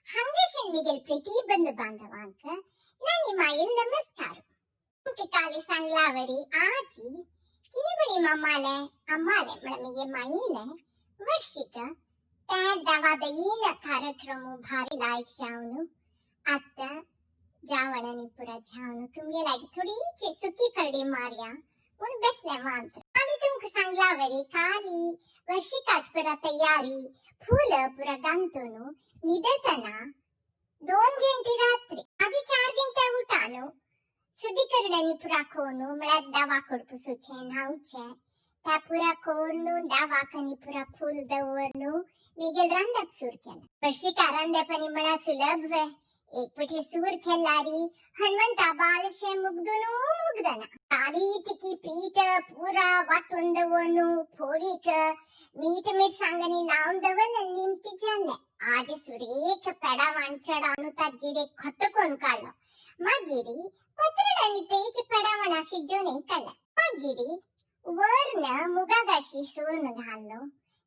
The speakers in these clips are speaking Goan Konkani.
हांगेशन मिगेल प्रति बंधु बांधवांक नानी माईल नमस्कार. तुमकां काली सांगलावरी आजी किनेबळी मामाले अम्माले म्हळ्यार मिगे माईले वर्षिक त्या दवादयीन कार्यक्रम भारी लायक जावन आतां जावण आनी पुरा जावन तुमगे लागीं थोडीची सुकी फरडी मारया म्हूण बेसले वांत. काली तुमकां सांगलावरी काली वर्षिकाच पुरा तयारी फूल पुरा गांतून निदतना 2 घंटे रात्री आजी 4 घंटे उठानो शुद्धीकरणानी पुरा कोनु म्हळ्यार दवा कोडपुसूचें न्हावचें त्या पुरा कोरनू दवाखानी पुरा फूल दवरनू मिगेल रांदप सूर केलें. वर्षिका रांदप आनी म्हळ्यार सुलभ वे एक पटी सूर केल्लारी हनुमंता बालशें मुग्दुनू मुग्दना काली तिकी पीठ पुरा वाटून दवरनू फोडीक मीठ मिरसांगांनी लावन दवरलें निमती जालें. आज सुरेख पेडा वाणचडानु ताजेर एक खट्ट करून काडलो. मागीर पत्रडांनी तेज पेडा वाणा शिजोवन काडलें. मागीर वर्ण मुगागाशी सोन घालनो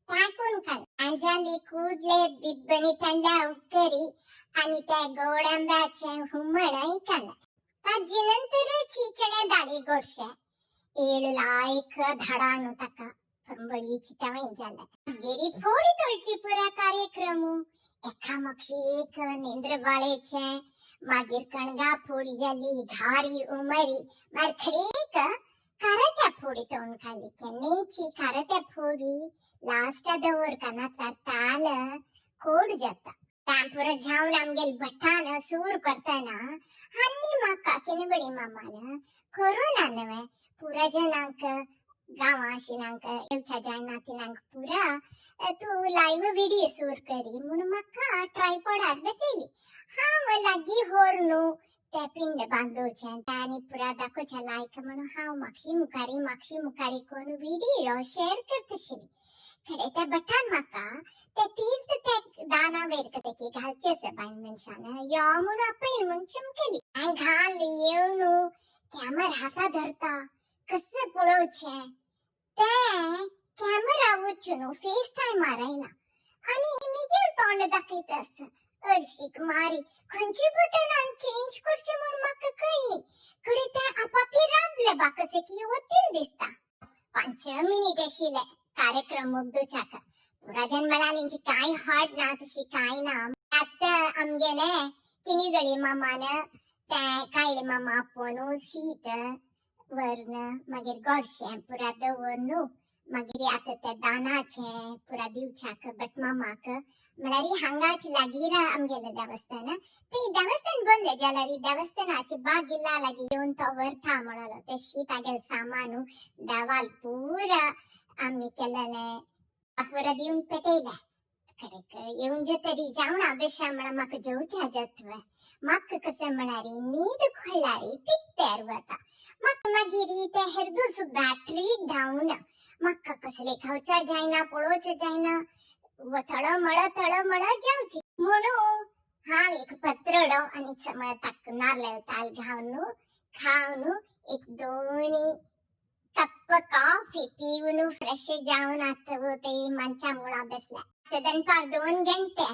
टाकून काडलें. आंजाली कुडले बिब्बनी तांडल्या उपकरी आनी त्या गोड आंब्याचें हुमणय काडलें. ताजे नंतर चिचणे दाळी गोडशें 7 लायक धाडानु ताका फंबळीची तवय जालें. मागीर फोडी तोळची पुरा कार्यक्रम एकामक्षी एक नेंद्रबाळेचें मागीर कणगा फोडी जाली घारी उमरी मागीर खडेक कारात्या फोडी तोंड काडली. केन्नायची कारात्या फोडी लास्ट दवर कानांतल्यार ताल कोड जाता. तांपुरा जावन आमगेल भटान सूर करतना आनी म्हाका किनबडी मामान कोरोना न्हय पुरा जनांक गांवां आशिल्ल्यांक येवच्या जायना तिलांक पुरा तूं लायव्ह व्हिडिओ सूर करी म्हूण म्हाका ट्रायपॉडार बसयली. हांव लागीं व्हर न्हू ते पिंड बांदोवचें आनी पुरा दाखोवचें लायक म्हणून हांव मागशी मुखारी मागशी मुखारी करून व्हिडिओ शेअर करताशिल्ली. खडे त्या भटान म्हाका ते तीर्थ ते दाना वयर कशें की घालचें आसा बायल मनशान यो म्हूण आपयल म्हूण चमकली. हांवें घाल येवन कॅमरा हाता धरता कसं पळोवचें तें कॅमरा वचून फेस टायम मारायला आनी मिगेल तोंड दाखयता आसा. अळशीक मारी खंयचे बटनान चेंज करचें म्हूण म्हाका कळ्ळी. कडे तें आपापली राबलें बा कशें की वतील दिसता. 5 मिनीट आशिल्ले कार्यक्रम मुग्दुच्याक पुराजन म्हळालींची कांय हाड ना तशी कांय ना. आतां आमगेले किनीगळी मामान तें कायले मामा आपोवन शीत वर्ण मागीर गोडशें पुरा दवर मागीर आतां तें दानाचें पुरा दिवच्याक भट मामाक म्हळ्यार हांगाच लागीं आमगेलें देवस्थान ती देवस्थान बंद जाल्यार देवस्थानाची बागिल्ला लागीं येवन तो व्हरता म्हणलो तें शीत आगेलें सामान देवाल पुरा आमी केलेलें पुरा दिवन पेटयलें. कडेक येवन जातरी जेवणा बेशा म्हळ्यार म्हाका जेवच्या जातवे म्हाका कशें म्हळ्यार न्हीद खोळ्ळारी पित्तेर वता. म्हाका मागीर ते हेरदूस बॅटरी डावन म्हाका कसलें खावच्या जायना पळोवचें जायना थळमळ थळमळ जेवची म्हणून हांव एक पत्रडो आनी समज नारल ताल घावन खावन एक 2 कप कॉफी पिवन फ्रेश जावन आतां ते मंचा मुळा बसले. आतां दनपार 2 घंटे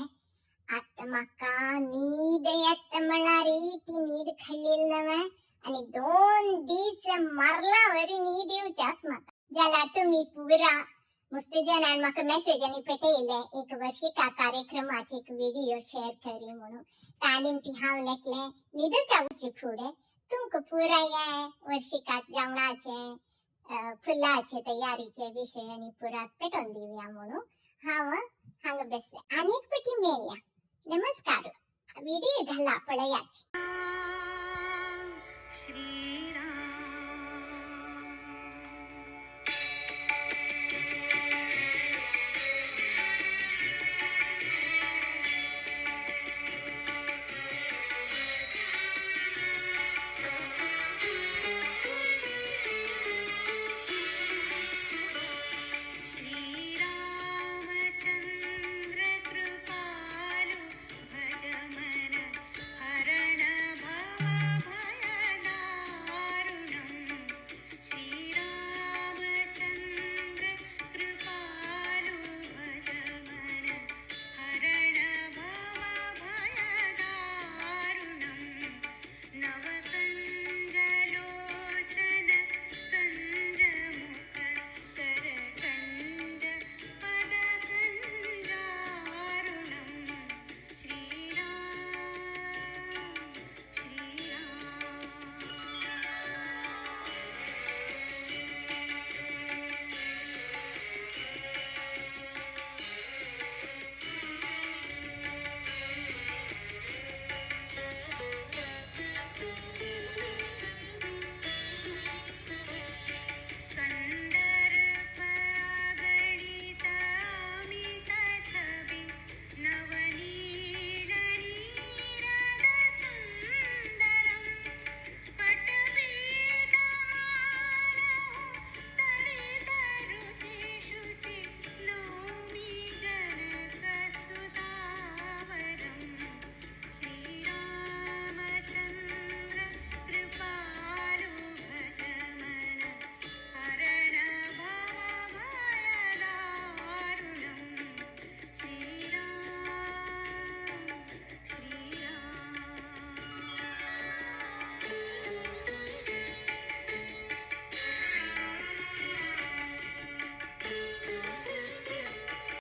आतां म्हाका न्हीद येता म्हळ्यार ती न्हीद खडलेली न्हय आनी 2 दीस मारला वरी न्हीद येवची आसा म्हाका. जाल्यार तुमी पुरा मुस्ती जणान म्हाका मेसेज आनी पेटयले एक वर्षिका कार्यक्रमाची एक व्हिडिओ शेअर करी म्हणून ताणी ती हांव लेखलें न्हिदच्या उची फुडें तुमकां पुरा हें वर्षिका जेवणाचें फुलाचे तयारीचे विशय आनी पुरा पेटोवन दिवया म्हणून हांव हांगा बसलें. आनी एक पटी मेळया. नमस्कार. व्हिडिओ घाला पळयाच. श्री